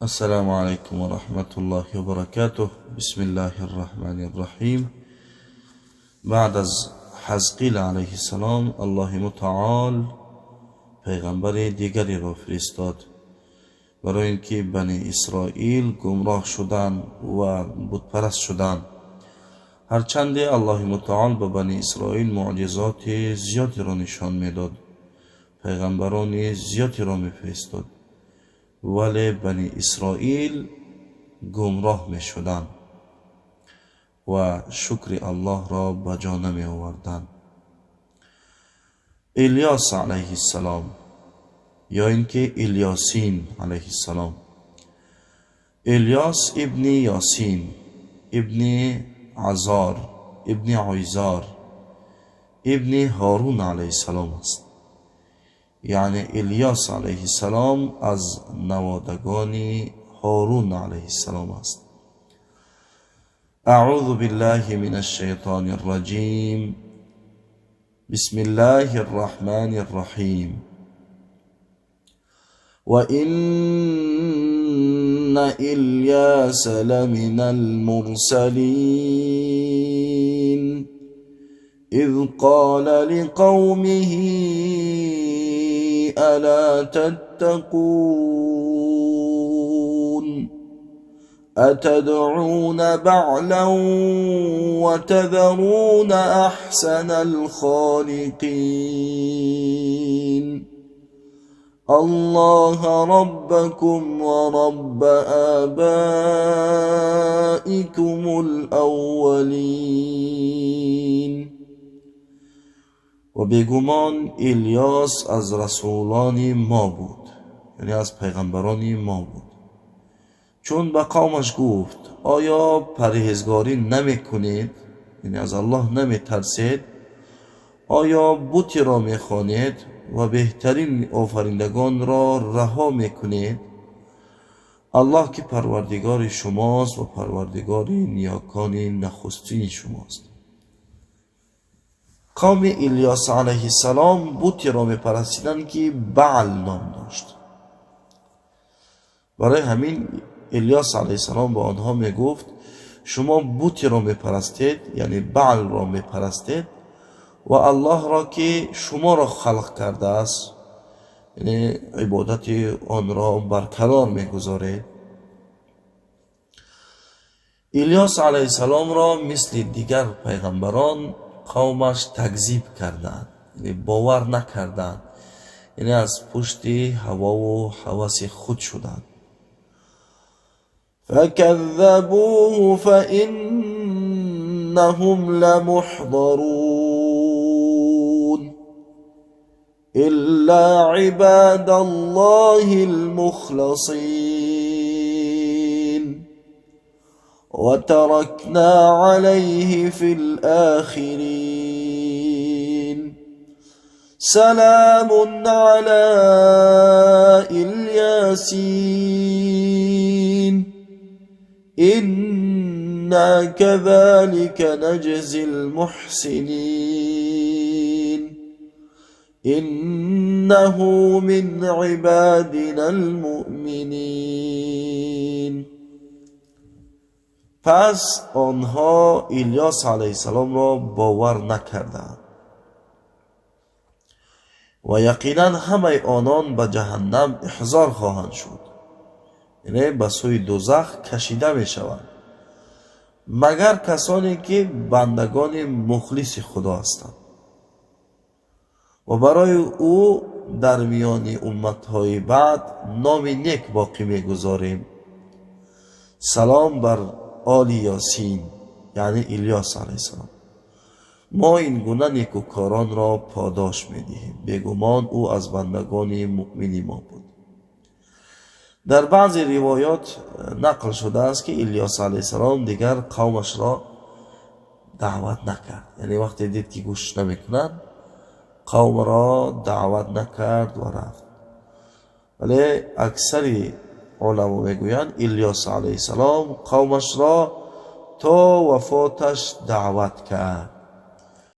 السلام عليكم ورحمة الله وبركاته. بسم الله الرحمن الرحیم. بعد از حزقیل علیه السلام الله متعال پیغمبر دیگری را فرستاد برای اینکه بنی اسرائیل گمراه شدند و بتپرست شدند. هرچند الله متعال به بنی اسرائیل معجزات زیادی را نشان میداد، پیغمبران زیادی را میفرستاد، ولی بنی اسرائیل گمراه می شدند و شکر الله را به جا نمی آوردند. الیاس علیه السلام یا اینکه الیاسین علیه السلام، الیاس ابن یاسین ابن عزار ابن عیزار ابن هارون علیه السلام است. یعنی الیاس علیه السلام از نوادگان هارون علیه السلام است. اعوذ بالله من الشیطان الرجیم. بسم الله الرحمن الرحیم. وإن إلياس لمن المرسلين إذ قال لقومه ألا تتقون أتدعون بعلا وتذرون أحسن الخالقين الله ربكم ورب آبائكم الأولين. و بیگمان الیاس از رسولان ما بود، یعنی از پیغمبران ما بود. چون به قومش گفت آیا پرهیزگاری نمی کنید، یعنی از الله نمی ترسید؟ آیا بتی را می خوانید و بهترین آفریندگان را رها می کنید؟ الله که پروردگار شماست و پروردگار نیاکان نخستین شماست. قوم الیاس علیه السلام بتی را می پرستیدند که بعل نام داشت. برای همین الیاس علیه السلام به آنها می گفت شما بتی را می پرستید، یعنی بعل را می پرستید و الله را که شما را خلق کرده است، یعنی عبادت آن را برکنار می گذارید. الیاس علیه السلام را مثل دیگر پیغمبران قومش تکذیب کردند، یعنی باور نکردند، یعنی از پشت هوا و هوس خود شدند. فكذبوه فإنهم لمحضرون إلا عباد الله المخلصين وتركنا عليه في الآخرين سلام على الياسين إنا كذلك نجزي المحسنين إنه من عبادنا المؤمنين. پس آنها الیاس علیه السلام را باور نکردند و یقینا همه آنان به جهنم احضار خواهند شد، یعنی به سوی دوزخ کشیده می شوند، مگر کسانی که بندگان مخلص خدا هستند و برای او در میان امتهای بعد نام نیک باقی می گذاریم. سلام بر آل یاسین، یعنی الیاس علیه السلام. ما این گونه نیکوکاران را پاداش می دهیم، بیگمان او از بندگان مؤمن ما بود. در بعضی روایات نقل شده است که الیاس علیه السلام دیگر قومش را دعوت نکرد، یعنی وقتی دید که گوش نمیکنند قوم را دعوت نکرد و رفت. ولی اکثری علما میگویند الیاس علیه السلام قومش را تا وفاتش دعوت کرد.